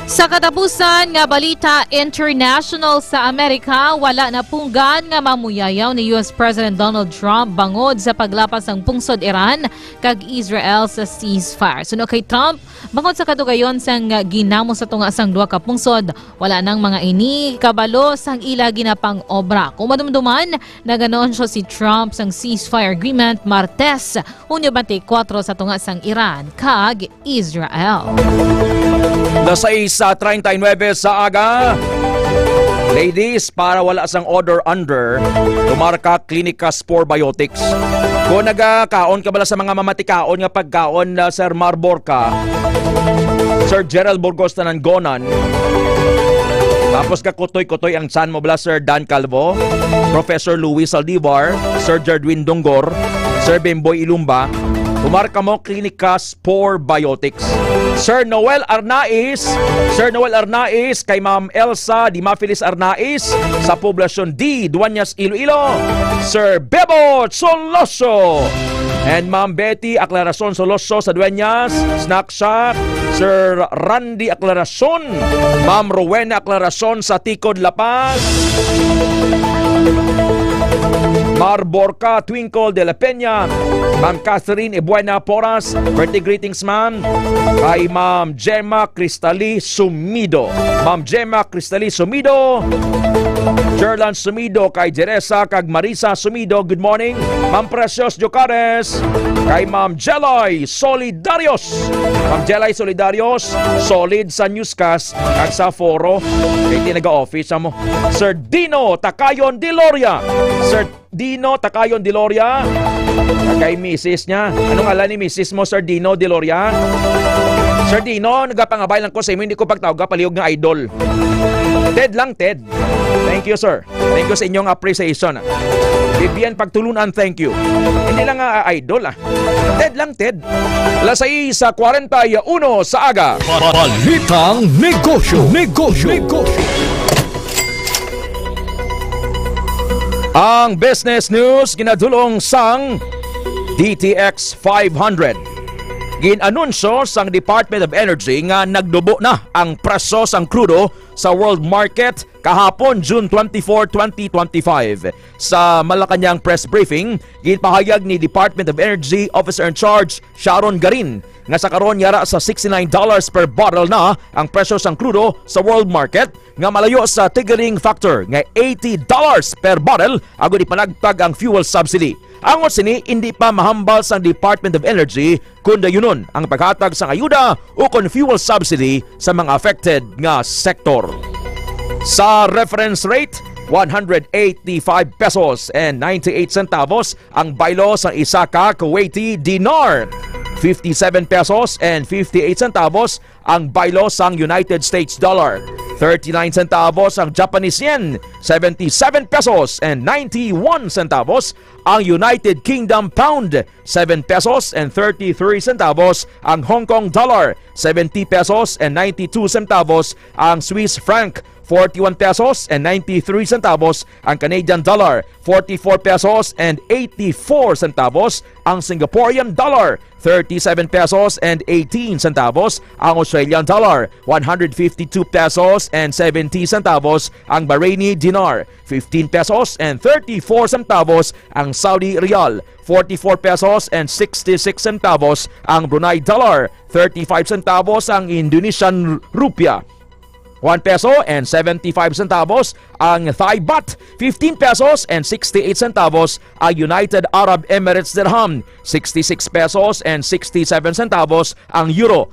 Sa katapusan nga balita international sa Amerika, wala napunggan nga mamuyayaw ni U S President Donald Trump bangod sa paglapas sang pungsod Iran kag Israel sa ceasefire. Suno kay Trump, bangod sa kadugayon sang ginamo sa tunga sang duha ka pungsod, wala nang mga ini kabalo sang ila ginapang-obra. Kung madumduman, nag-anunsyo si Trump sang ceasefire agreement Martes, Hunyo twenty-four, sa tunga sang Iran kag Israel. Las sais treinta y nueve sa aga. Ladies, para wala sang odor under, tumar ka Clinicas Probiotics. Kung nagakaon ka bala sa mga mamatikaon nga pagkaon na, Sir Marborca, Sir Gerald Burgos Tanangonan, tapos kakutoy-kutoy ang tiyan mo bala, Sir Dan Calvo, Professor Louis Saldivar, Sir Jerdwin Dongor, Sir Bemboy Ilumba, tumar kamo Clinicas Probiotics. Sir Noel Arnaiz, Sir Noel Arnaiz, kay Ma'am Elsa Dimafilis Arnaiz sa Poblacion D, Dueñas, Iloilo. Sir Bebo Soloso and Ma'am Betty Aclaracion Soloso sa Dueñas, Snack Shack. Sir Randy Aclaracion, Ma'am Rowena Aclaracion sa Ticod, La Paz. Mar Borca, Twinkle de la Peña, Ma'am Catherine Ibuena Poras, birthday greetings, ma'am. Kay Ma'am Gemma Cristali Sumido. Ma'am Gemma Cristali Sumido. Jerlan Sumido, kay Jeresa kag Marisa Sumido, good morning. Ma'am Precious Jocares, kay Ma'am Jelay Solidarios. Ma'am Jelay Solidarios, solid sa newscast kag sa foro. Kay di naga-office amo. Sir Dino Takayon Diloria. Sir Dino Takayon Diloria. Kay misis niya. Anong ngalan ni misis mo, Sir Dino Diloria? Sir Dino, nagapangabay lang ko sa imo, hindi ko pagtawag palihog nga idol. Ted lang, Ted. Thank you, sir. Thank you sa inyong appreciation, ah. Vivian Pagtulunan, thank you. Hindi lang nga, ah, idol, ah. Ted lang, Ted. Alas sais kwarenta y uno sa aga. Balitang negosyo, negosyo, negosyo. Ang business news ginadulong sang D T X five hundred. Gin-anunsyo sang Department of Energy nga nagdubo na ang presyo sang krudo sa world market kahapon, June twenty-four, twenty twenty-five. Sa Malacañang press briefing, ginpahayag ni Department of Energy Officer in Charge Sharon Garin nga sa karon yara sa sixty-nine dollars per barrel na ang presyo sang krudo sa world market, nga malayo sa triggering factor nga eighty dollars per barrel, agod ipanagtag ang fuel subsidy. Angot sini, indi pa mahambal sang Department of Energy kon dayunon ang paghatag sang ayuda o kon fuel subsidy sa mga affected nga sektor. Sa reference rate, one hundred eighty-five pesos and ninety-eight centavos ang baylo sa isa ka Kuwaiti dinar, fifty-seven pesos and fifty-eight centavos ang baylo sang United States dollar, thirty-nine centavos ang Japanese yen, seventy-seven pesos and ninety-one centavos ang United Kingdom pound, seven pesos and thirty-three centavos ang Hong Kong dollar, seventy pesos and ninety-two centavos ang Swiss franc, forty-one pesos and ninety-three centavos ang Canadian dollar, forty-four pesos and eighty-four centavos ang Singaporean dollar, thirty-seven pesos and eighteen centavos ang Australian dollar, one hundred fifty-two pesos and seventy centavos ang Bahraini dinar, fifteen pesos and thirty-four centavos ang Saudi riyal, forty-four pesos and sixty-six centavos ang Brunei dollar, thirty-five centavos ang Indonesian rupiah, one peso and seventy-five centavos ang Thai baht, fifteen pesos and sixty-eight centavos ang United Arab Emirates dirham, sixty-six pesos and sixty-seven centavos ang euro,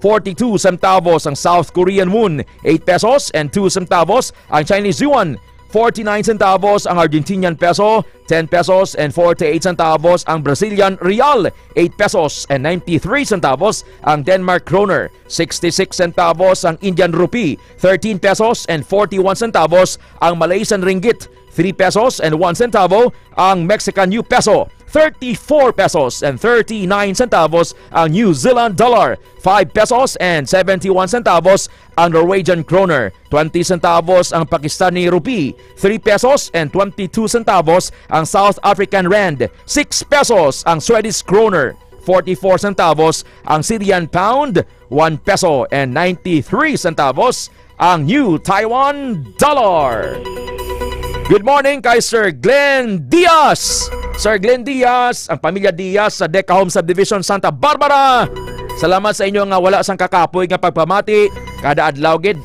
forty-two centavos ang South Korean won, eight pesos and two centavos ang Chinese yuan, forty-nine centavos ang Argentinian peso, ten pesos and forty-eight centavos ang Brazilian real, eight pesos and ninety-three centavos ang Denmark kroner, sixty-six centavos ang Indian rupee, thirteen pesos and forty-one centavos ang Malaysian ringgit, three pesos and one centavo ang Mexican new peso, thirty-four pesos and thirty-nine centavos ang New Zealand dollar, five pesos and seventy-one centavos ang Norwegian kroner, twenty centavos ang Pakistani rupee, three pesos and twenty-two centavos ang South African rand, six pesos ang Swedish kroner, forty-four centavos ang Syrian pound, one peso and ninety-three centavos ang New Taiwan dollar. Good morning kay Sir Glenn Diaz. Sir Glenn Diaz, ang pamilya Diaz sa Deca Home Subdivision, Santa Barbara. Salamat sa inyo nga wala sang kakapoy nga pagpamati kada adlaw gid.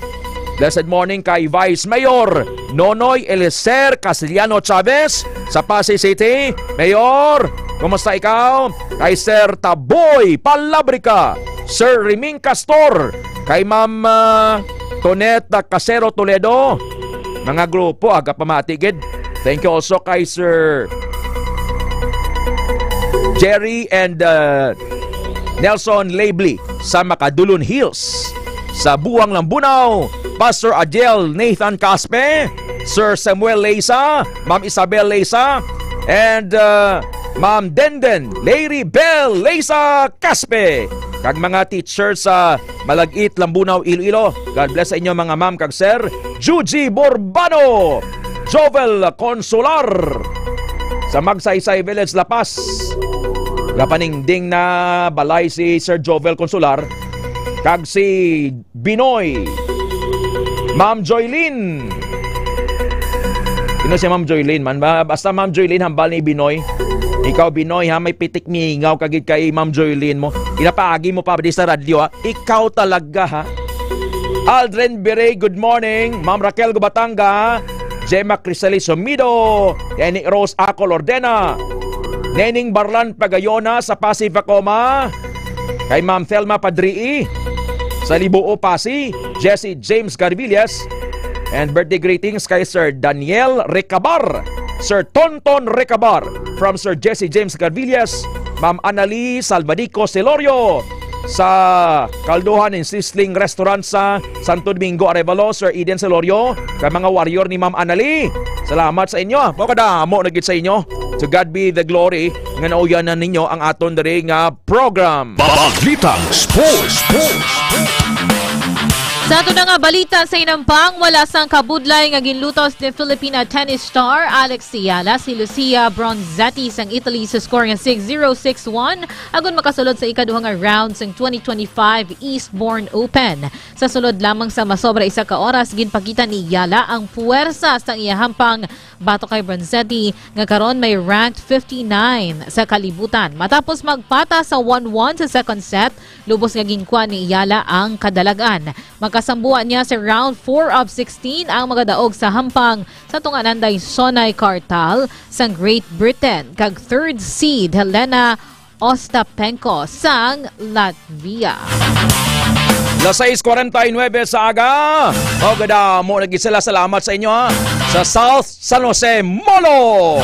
Blessed morning kay Vice Mayor Nonoy Eliser Castellano Chavez sa Passi City. Mayor, kumusta ikaw? Kay Sir Taboy Palabrica, Sir Riming Castor, kay Ma'am, ah, Tonet Casero Toledo. Mga grupo, aga pamati gid. Thank you also kay Sir Jerry and, uh, Nelson Labely sa Macadulon Hills. Sa Buang Lambunao, Pastor Adiel Nathan Caspe, Sir Samuel Leisa, Ma'am Isabel Leisa, and, uh, Ma'am Denden Lady Bell Leisa Caspe. Kag mga teachers sa Malagit, Lambunao, Iloilo. God bless sa inyo, mga ma'am kag sir. Juji Borbano, Jovel Consular sa Magsaysay Village, La Paz. Gapaningding na balay si Sir Jovel Consular kag si Binoy, Ma'am Joylene. No, si Ma'am Joylene man. Ba-, basta Ma'am Joylene, hambal ni Binoy. Ikaw, Binoy, ha, may pitik mingaw ka gid kay Ma'am Joylene mo. Inapaagi mo pa di sa radyo, ha? Ikaw talaga, ha? Aldrin Bere, good morning. Ma'am Raquel Gubatanga, Gemma Crisali Sumido, Kenny Rose Acol Ordena, Neneng Barlan Pagayona sa Pasi, Vacoma, kay Ma'am Thelma Padrii sa Libuo, Pasi, Jesse James Garvillas, and birthday greetings kay Sir Daniel Recabar, Sir Tonton Recabar, from Sir Jesse James Garvillas, Ma'am Annalie Salvadico Celorio, sa Kalduhan and Sisling Restaurant sa Santo Domingo, Arevalo, Sir Eden Celorio, kay mga warrior ni Ma'am Annalie. Salamat sa inyo. Mao kadamo na gid sa inyo. To God be the glory nga nauyanan ninyo ang aton diri nga program. Balitang Sports. Sa ato na nga balita sa inampang, wala sang kabudlay nga ginlutos ni Filipina tennis star Alex Eala si Lucia Bronzetti sang Italy sa score nga six zero, six one, agon makasulod sa ikaduha nga round sang twenty twenty-five Eastbourne Open. Sa sulod lamang sa masobra isa ka oras, ginpakita ni Eala ang puwersa sang iya hampang batok kay Bronzetti, nga karon may ranked fifty-nine sa kalibutan. Matapos magpata sa one one sa second set, lubos nga ginkuha ni Eala ang kadalag-an. Makasambuan niya sa round four of sixteen ang magadaog sa hampang sa tunga-anday Sonay Kartal sang Great Britain kag third seed Helena Ostapenko sang Latvia. Las sais cuarenta y nueve sa aga. O, kadamo lagi sila. Salamat sa inyo, ha. Sa South San Jose Molo.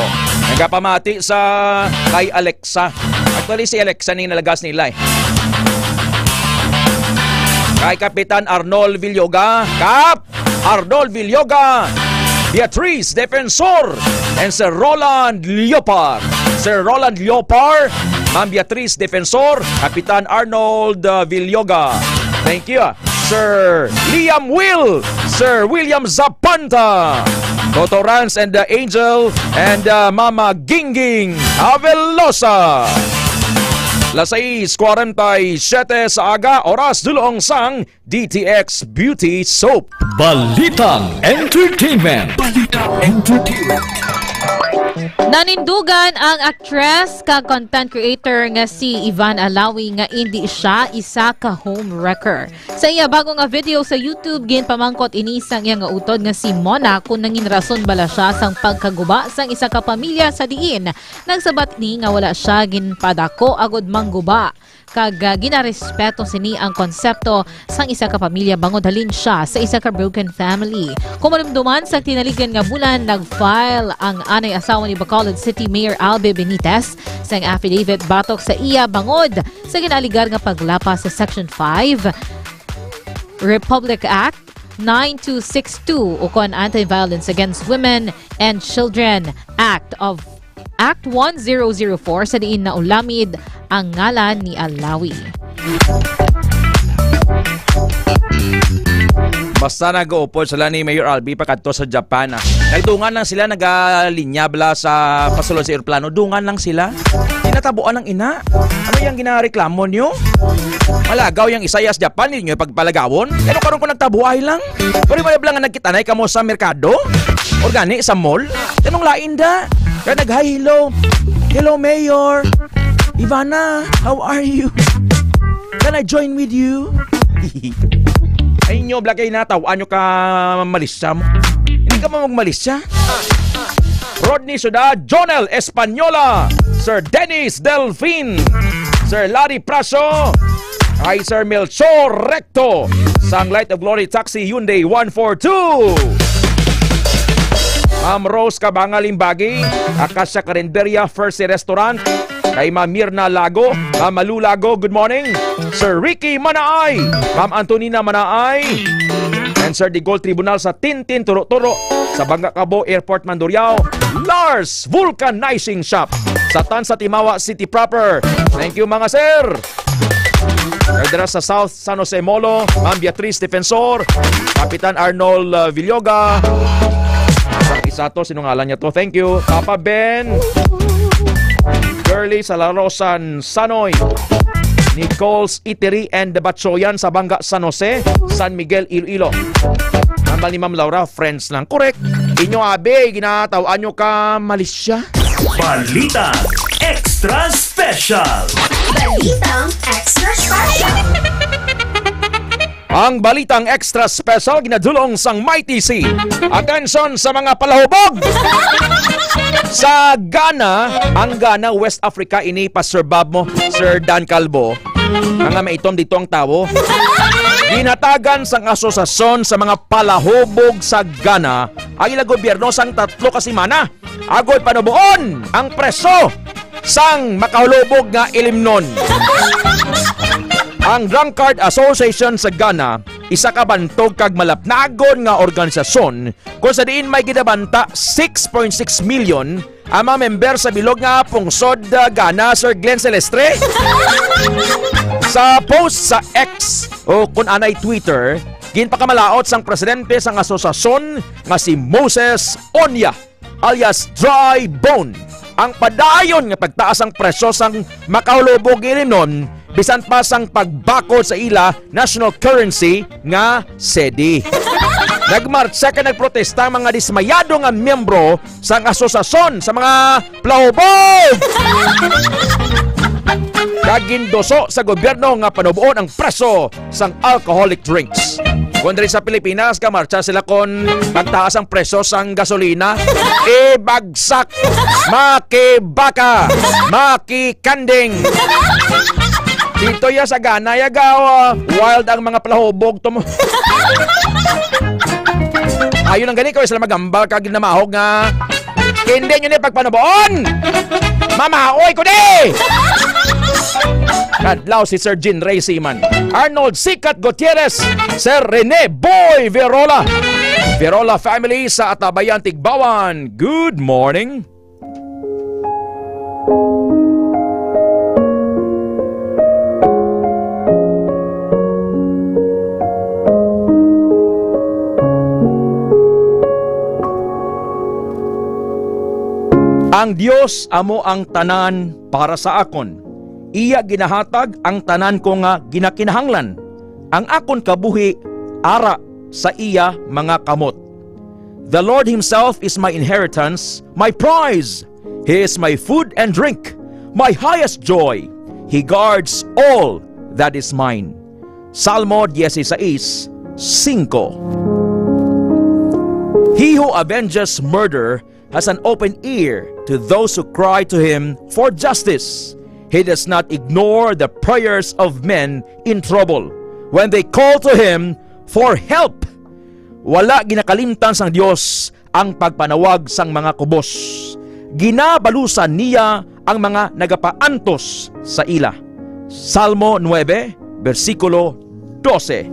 Nagapamati sa kay Alexa. Actually, si Alexa ning nalagas nila, eh. Kay Kapitan Arnold Villoga. Kap! Arnold Villoga, Beatriz Defensor, and Sir Roland Leopar. Sir Roland Leopar, Ma'am Beatriz Defensor, Kapitan Arnold, uh, Villoga. Thank you, ah. Sir Liam Will, Sir William Zapanta, Toto Rans and the Angel, and, uh, Mama Gingging Avelosa. Las sais cuarenta y siete sa aga, oras dulong sang D T X Beauty Soap. Balitang Entertainment. Balitang Entertainment. Nanindugan ang aktres kag content creator nga si Yvonne Alawi nga indi siya isa ka homewrecker. Sa iya bago nga video sa YouTube, ginpamangkot ini sang iya nga utod nga si Mona kung nangin rason bala siya sang pagkaguba sang isa ka pamilya sa diin nagsabat ni nga wala siya ginpadako agud mangguba. Kag, ah, ginarespeto sini ang konsepto sang isa ka pamilya bangod halin siya sa isa ka broken family. Kung malumduman, sa tinaligdan nga bulan, nag-file ang anay asawa ni Bacolod City Mayor Albe Benitez sang affidavit batok sa iya bangod sa ginaaligar nga paglapas sa Section five, Republic Act nine two six two, ukon Anti-Violence Against Women and Children Act of Act one zero zero four, sa diin naulamid ang ngalan ni Alawi. Basta nag-uupod sila ni Mayor Albi pakadto sa Japan, ah. Nagdungan lang sila, nagalinya bala sa pasulod sa eroplano. Dungan lang sila. Tinatabuan ang ina. Ano yung ginareklamo nyo? Malagaw yung isa sa Japan, hindi nyo pagpalagawon. Pero karon ko nagtabuay lang. Pero may lang nga nagkitanay kamo sa merkado? Or gani sa mall? Anong lain da? Kaya nag-hi, hello. "Hello, Mayor. Ivana, how are you? Can I join with you?" Ay nyo, blagay na, tawaan nyo ka malisya mo. Hindi ka mo magmalisya. Rodney Sudad, Jonel Española, Sir Dennis Delfin, Sir Larry Praso, ay Sir Melchor Recto, sang Light of Glory Taxi Hyundai one four two. Ma'am Rose Cabanga Limbagi, Acacia Carinderia, First Restaurant, kay Ma'am Mirna Lago, Ma'am Malu Lago, good morning. Sir Ricky Manaay, Ma'am Antonina Manaay, and Sir Digol Tribunal sa Tintin Turo-Turo, sa Bangka Cabo Airport, Mandurriao, Lars Vulcanizing Shop, sa Tansa Timawa City Proper. Thank you, mga sir. Kag dira sa South San Jose Molo, Ma'am Beatriz Defensor, Kapitan Arnold, uh, Villoga. Sa isa to, sino ngalan niya to? Thank you. Papa Ben, Girly Salarosan Sanoy, Nicole's Eatery and Batchoyan sa Banga, San Jose, San Miguel, Iloilo. Hambal ni Ma'am Laura, friends lang. Correct. Inyo abi, ginataw-an nyo ka malisya? Balitang Extra Special. Balitang Extra Special. Ang balitang Extra Special ginadulong sang Mighty C. Atensyon sa mga palahubog! Sa Ghana, ang Ghana, West Africa, ini pa, Sir Bob mo, Sir Dan Calvo, mga maitom dito ang tawo. Ginhatagan sang asosasyon sa mga palahubog sa Ghana ang ilang gobyerno sang tatlo ka semana agod panuboon ang presyo sang makahulubog nga ilimnon. Ang Drunkard Association sa Ghana, isa ka bantog kag malapnagon nga organisasyon kung sa diin may ginabanta six point six million ang mga member sa bilog nga pungsod, ah, Ghana, Sir Glenn Celestre. Sa post sa X, o kun anay Twitter, ginpakamalaot sang presidente sang asosasyon nga si Moses Onya, alias Dry Bone, ang padayon nga pagtaas ang presyo sang makahulubog nga ilimnon, bisan pa sang pagbakod sa ila national currency nga cedi. Nagmartsa kag nagprotesta ang mga dismayado nga miyembro sang asosasyon sa mga palahubog. Kag ginduso sa gobyerno nga panuboon ang presyo sang alcoholic drinks. Kung diri sa Pilipinas, gamartsa sila kon magtaas ang presyo sang gasolina. Ibagsak! Makibaka! Makikanding! Dito ya sa Ghana, ya ga, uh, wild ang mga palahubog. Tum- Ayun ang gani ko, sila magambal kag namahog nga hindi nyo ni pagpanuboon. Mamaoy ko di! Kadlaw si Sir Jean Ray Seaman, Arnold Sikat Gutierrez, Sir Rene Boy Verola, Verola family sa Atabayan, Tigbawan. Good morning. Ang Dios amo ang tanan para sa akon. Iya ginahatag ang tanan ko nga ginakinahanglan. Ang akon kabuhi ara sa iya mga kamot. The Lord himself is my inheritance, my prize. He is my food and drink, my highest joy. He guards all that is mine. Salmo dieciséis cinco. He who avenges murder has an open ear to those who cry to him for justice. He does not ignore the prayers of men in trouble when they call to him for help. Wala ginakalimtan sang Dios ang pagpanawag sang mga kubos. Ginabalusan niya ang mga nagapaantos sa ila. Salmo nuebe, bersikulo dose.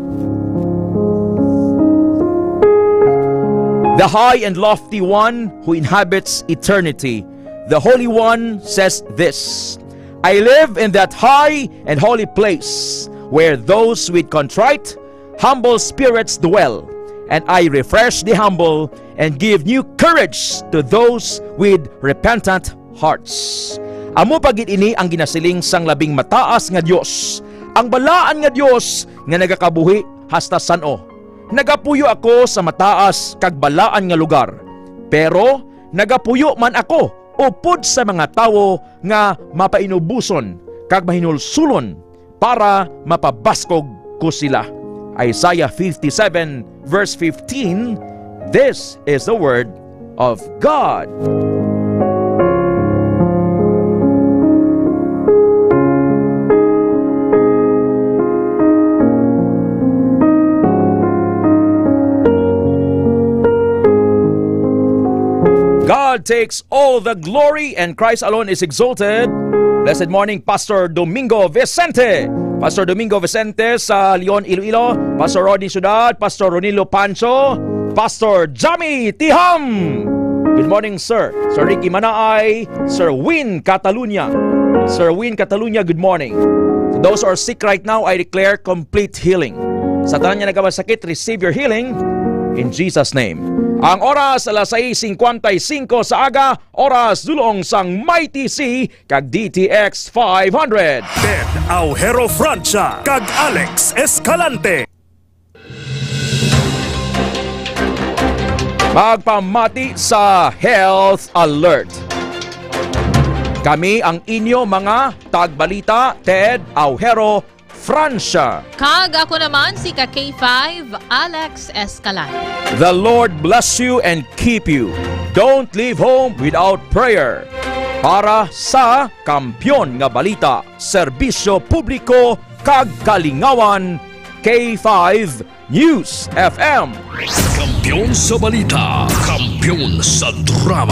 The high and lofty one who inhabits eternity, the Holy One, says this: I live in that high and holy place where those with contrite, humble spirits dwell, and I refresh the humble and give new courage to those with repentant hearts. Amo pa gid ini ang ginasiling sang Labing Mataas nga Dios, ang balaan nga Dios nga nagakabuhi hasta san-o. Nagapuyo ako sa mataas kag balaan nga lugar, pero nagapuyo man ako upod sa mga tawo nga mapainuboson kag mahinulsolon para mapabaskog ko sila. Isaiah fifty-seven verse fifteen, this is the word of God. God takes all the glory and Christ alone is exalted. Blessed morning, Pastor Domingo Vicente. Pastor Domingo Vicente sa Leon, Iloilo. Pastor Rodney Ciudad, Pastor Ronilo Pancho, Pastor Jami Tiham. Good morning, sir. Sir Ricky Manaay, Sir Win Catalunya. Sir Win Catalunya, good morning. To those who are sick right now, I declare complete healing. Sa tanan nga nagkasakit, receive your healing in Jesus' name. Ang oras, alas sais cincuenta y cinco sa aga, oras dulong sang Mighty C kag D T X five hundred. Ted Aujero Francia kag Alex Escalante. Pagpamati sa Health Alert. Kami ang inyo mga tagbalita, Ted Aujero, Francia. Kag ako naman si ka K five, Alex Escalante. The Lord bless you and keep you. Don't leave home without prayer. Para sa Kampiyon nga Balita, Serbisyo Publiko kag Kalingawan, K five News F M. Kampiyon sa balita, kampiyon sa drama.